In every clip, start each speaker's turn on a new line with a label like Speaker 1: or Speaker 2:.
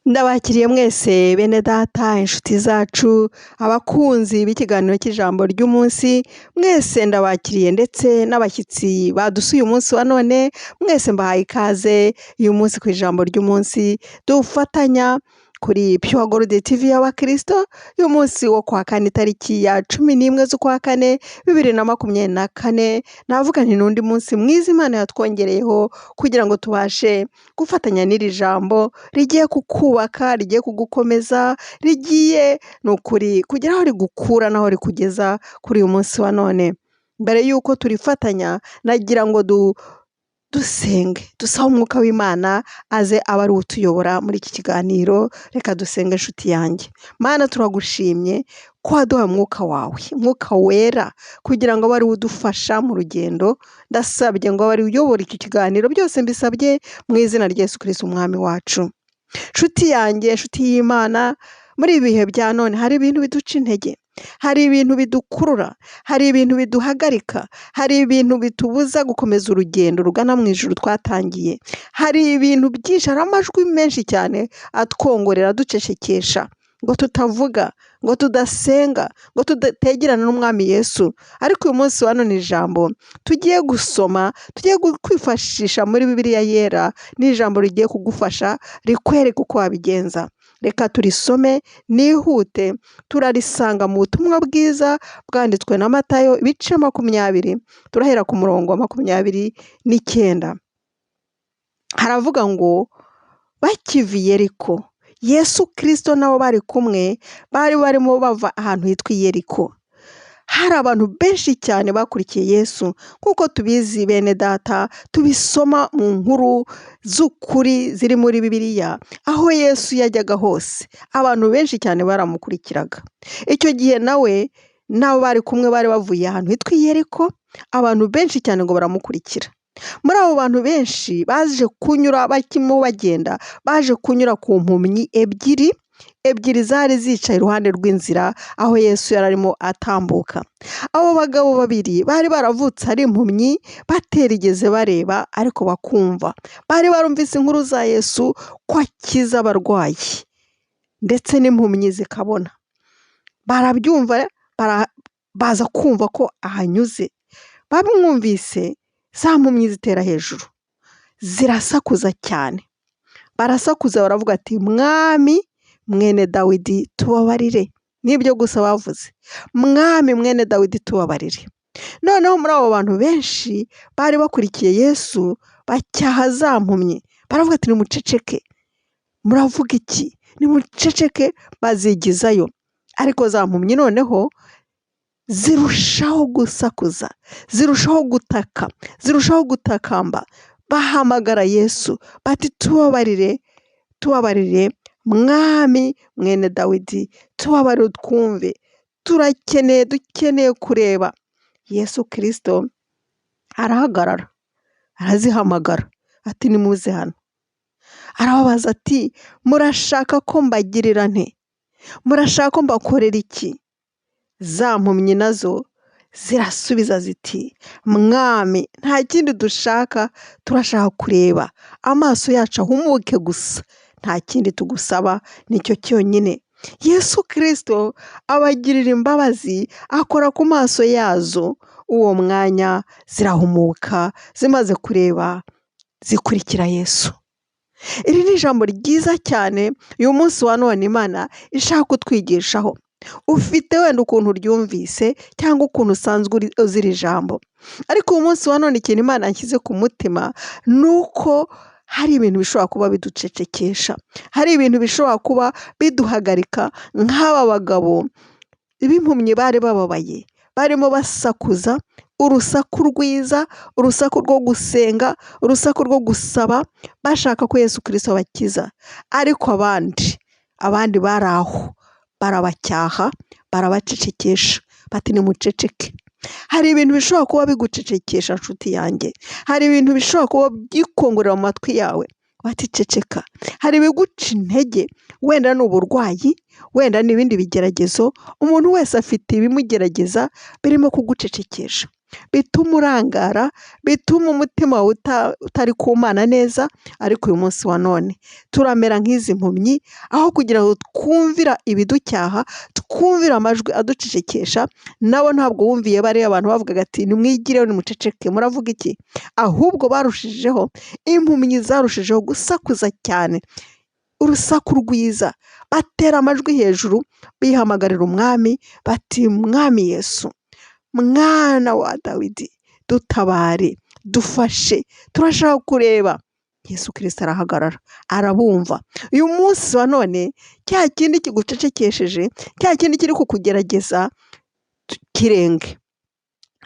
Speaker 1: Ndabakiriye mwese bene data, inshuti zacu, abakunzi b'ikiganiro cy'ijambo ry'umunsi, mwese ndabakiriye ndetse n'abashyitsi badusuye umunsi wa none, mwese mbahaye ikaze uyu munsi ku ijambo ry'umunsi dufatanya kuri Pure Gold TV y'Abakristo, uyu munsi wo kwa kane itariki ya 11 z'ukwa kane 2024, navuga nti n'undi munsi mwiza Imana yatwongereyeho kugira ngo tubashe gufatanya n'iri jambo rigiye kukubaka, rigiye kugukomeza, rigiye ni ukuri kugira aho rigukura n'aho rikugeza kuri uyu munsi wa none. Mbere y'uko turifatanya nagira ngo dusenge, dusabe umwuka w'Imana aze abe ari we utuyobora muri iki kiganiro. Reka dusenge inshuti yanjye. Mana, turagushimye ko waduhaye umwuka wawe, umwuka wera, kugira ngo abe ari we udufasha mu rugendo. Ndasabye ngo abe ari we uyobora iki kiganiro, byose mbisabye mu izina rya Yesu Kristo umwami wacu. Nshuti yanjye, nshuti y'Imana, muri ibi bihe bya none hari ibintu biduca intege, hari ibintu bidukurura, hari ibintu biduhagarika, hari ibintu bitubuza gukomeza urugendo rugana mu ijuru twatangiye. Hari ibintu byinshi, hari amajwi menshi cyane atwongorera, aducecekesha ngo tutavuga, ngo tudasenga, ngo tudategerana n'umwami Yesu. Ariko uyu munsi wa none ijambo tugiye gusoma, tugiye kwifashisha muri Bibiliya yera, ni ijambo rigiye kugufasha, rikwereka uko wabigenza. Reka turisome nihute, turarisanga mu butumwa bwiza bwanditswe na Matayo ibice 20, turahera ku murongo wa 29. Haravuga ngo bakiva i Yeriko, Yesu Kristo nabo bari kumwe, bari barimo bava ahantu hitwa i Yeriko. Hari abantu benshi cyane bakurikiye Yesu, nk'uko tubizi bene data, tubisoma mu nkuru z'ukuri ziri muri Bibiliya, aho Yesu yajyaga hose, abantu benshi cyane baramukurikiraga. Icyo gihe nawe n'abo bari kumwe bari bavuye ahantu hitwa i Yeriko, abantu benshi cyane ngo baramukurikira. Muri abo bantu benshi baje kunyura bakirimo bagenda, baje kunyura ku mpumyi ebyiri, ebyiri zari zicaye iruhande rw'inzira aho Yesu yari arimo atambuka. Abo bagabo babiri bari baravutse ari impumyi, batarigeze bareba ariko bakumva. Bari barumvise inkuru za Yesu ko akiza abarwayi ndetse n'impumyi zikabona. Barabyumva, baza kumva ko ahanyuze. Bamwumvise, za mpumyi zitera hejuru, zirasakuza cyane. Barasakuza baravuga ati mwami mwene Dawidi tubabarire. Nibyo gusa bavuze, mwami mwene Dawidi tubabarire. Noneho muri abo bantu benshi bari bakurikiye Yesu bacyaha za mpumyi, baravuga ati nimuceceke, muravuga iki? Nimuceceke, bazigizayo. Ariko za mpumyi noneho zirushaho gusakuza, zirushaho gutaka, zirushaho gutakamba, bahamagara Yesu bati tubabarire, tubabarire mwami mwene Dawidi, tubabarire twumve, turakeneye, dukeneye kureba. Yesu Kristo arahagarara, arazihamagara ati nimuze hano. Arababaza ati murashaka ko mbagirira nte? Murashaka ko mbakorera iki? Za mpumyi nazo zirasubiza ziti mwami nta kindi dushaka, turashaka kureba, amaso yacu ahumuke gusa, nta kindi tugusaba, nicyo cyonyine. Yesu Kristo abagirira imbabazi, akora ku maso yazo, uwo mwanya zirahumuka, zimaze kureba zikurikira Yesu. Iri ni ijambo ryiza cyane uyu munsi wa none Imana ishaka kutwigishaho. Ufite wenda ukuntu uryumvise cyangwa ukuntu usanzwe uzi iri jambo, ariko uyu munsi wa none ikintu Imana yanshyize ku mutima ni uko hari ibintu bishobora kuba biducecekesha, hari ibintu bishobora kuba biduhagarika nk'aba bagabo b'impumyi bari bababaye, barimo basakuza urusaku rwiza, urusaku rwo gusenga, urusaku rwo gusaba, bashaka ko Yesu Kristo abakiza. Ariko abandi bari aho barabacyaha, barabacecekesha bati nimuceceke. Hari ibintu bishobora kuba bigucecekesha nshuti yanjye, hari ibintu bishobora kuba byikongorera mu matwi yawe bati ceceka. Hari ibiguca intege, wenda ni uburwayi, wenda ni ibindi bigeragezo, umuntu wese afite ibimugerageza birimo kugucecekesha. bituma urangara, bituma umutima wawe utari ku Mana neza, ariko uyu munsi wa none turamera nk'izi mpumyi, aho kugira ngo twumvira ibiducyaha, twumvira amajwi aducecekesha, nabo ntabwo bumviye bariya abantu bavugaga ati nimwigireho nimuceceke, muravuga iki? Ahubwo barushijeho, impumyi zarushijeho gusakuza cyane, urusaku rwiza, batera amajwi hejuru, bihamagarira umwami, bati mwami Yesu, mwana wa Dawidi, dutabare, dufashe, turashaka kureba. Yesu Kristo arahagarara, arabumva. Uyu munsi wa none, cya kindi kigucecekesheje, cya kindi kiri kukugerageza, kirenge.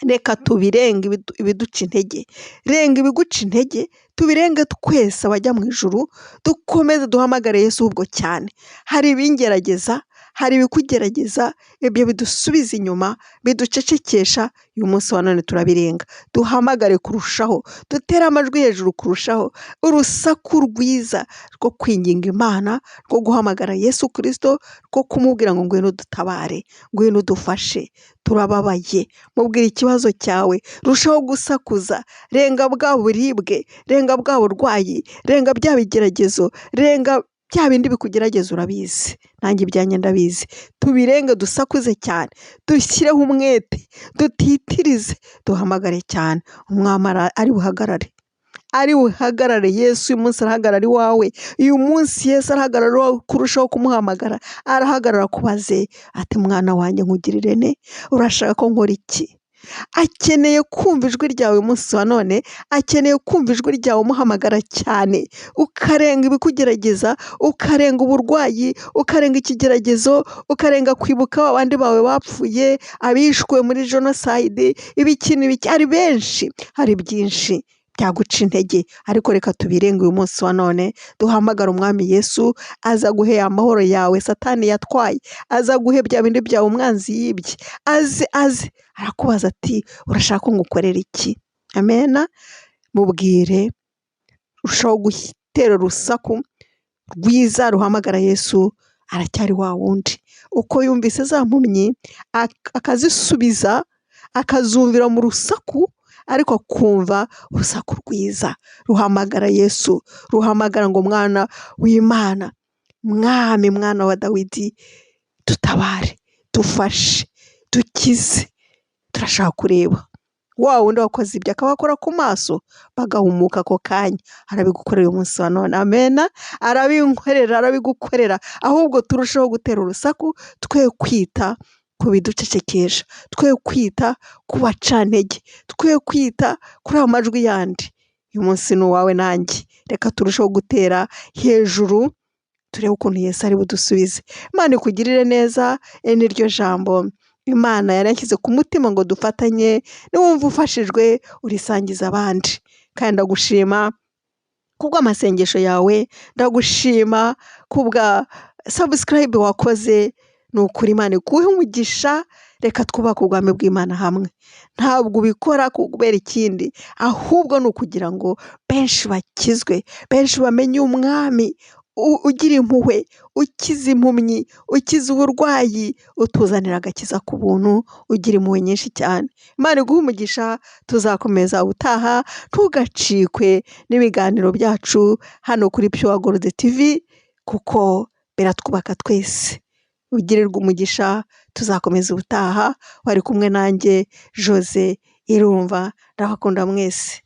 Speaker 1: Reka tubirenge ibiduca intege, renga ibiguca intege, tubirenge twese abajya mu ijuru, dukomeze duhamagare Yesu ahubwo cyane. Hari ibingerageza, hari ibikugerageza, ibyo bidusubiza inyuma, biducecekesha, uyu munsi wa none turabirenga. Duhamagare kurushaho, dutere amajwi hejuru kurushaho, urusaku rwiza rwo kwinginga Imana, rwo guhamagara Yesu Kristo, rwo kumubwira ngo ngwino udutabare, ngwino udufashe, turababaye, mubwira ikibazo cyawe, rushaho gusakuza, renga bwa buribwe, renga bwa burwayi, renga bya bigeragezo, renga bya bindi bikugerageza urabizi, nanjye ibyanjye ndabizi, tubirenge dusakuze cyane, dushyireho umwete, dutitirize, duhamagare cyane, umwami ari buhagarare, ari buhagarare. Yesu uyu munsi arahagarara iwawe, uyu munsi Yesu arahagarara iwawe kurushaho kumuhamagara, arahagarara akubaze ati mwana wanjye nkugirire ne, urashaka ko nkora iki? Akeneye kumva ijwi ryawe umunsi wa none, akeneye kumva ijwi ryawe umuhamagara cyane, ukarenga ibikugerageza, ukarenga uburwayi, ukarenga ikigeragezo, ukarenga kwibuka abandi bawe bapfuye, abishwe muri jenoside, ibiki n'ibiki, hari benshi, hari byinshi byaguca intege, ariko reka tubirenge uyu munsi wa none, duhamagare umwami Yesu, aza guhe amahoro yawe satani yatwaye, aza guhe bya bindi byawe umwanzi yibye, aze aze arakubaza ati urashaka ko ngukorera iki? Amena, mubwire, rushaho gutera urusaku rwiza ruhamagara Yesu, aracyari wa wundi, uko yumvise za mpumyi akazisubiza, akazumvira mu rusaku, ariko akumva urusaku rwiza ruhamagara Yesu, ruhamagara ngo mwana w'Imana, mwami mwana wa Dawidi, dutabare, dufashe, dukize, turashaka kureba. Wa wundi wakoze ibyo akabakora ku maso bagahumuka ako kanya, arabigukorera uyu munsi wa none, amena, arabinkorera, arabigukorera, ahubwo turusheho gutera urusaku, twe kwita ku biducecekesha, twe kwita ku bacantege, twe kwita kuri ayo majwi yandi. Uyu munsi ni uwawe nanjye, reka turusheho gutera hejuru, turebe ukuntu Yesu ari budusubize. Imana ikugirire neza, iri ni ryo jambo Imana yari yashyize ku mutima ngo dufatanye, niwumva ufashijwe urisangiza abandi. Kandi ndagushima kubw'amasengesho yawe, ndagushima kubwa subscribe wakoze, ni ukuri Imana iguhe umugisha, reka twubake ubwami bw'Imana hamwe. Ntabwo ubikora kubera ikindi, ahubwo ni ukugira ngo benshi bakizwe, benshi bamenye umwami ugira impuhwe, ukiza impumyi, ukiza uburwayi, utuzanira agakiza ku buntu, ugira impuhwe nyinshi cyane. Imana iguhe umugisha, tuzakomeza ubutaha, ntugacikwe n'ibiganiro byacu hano kuri Pure Gold TV, kuko biratwubaka twese. Ugirirwe umugisha, tuzakomeza ubutaha, wari kumwe nanjye Jose Irumva, ndabakunda mwese.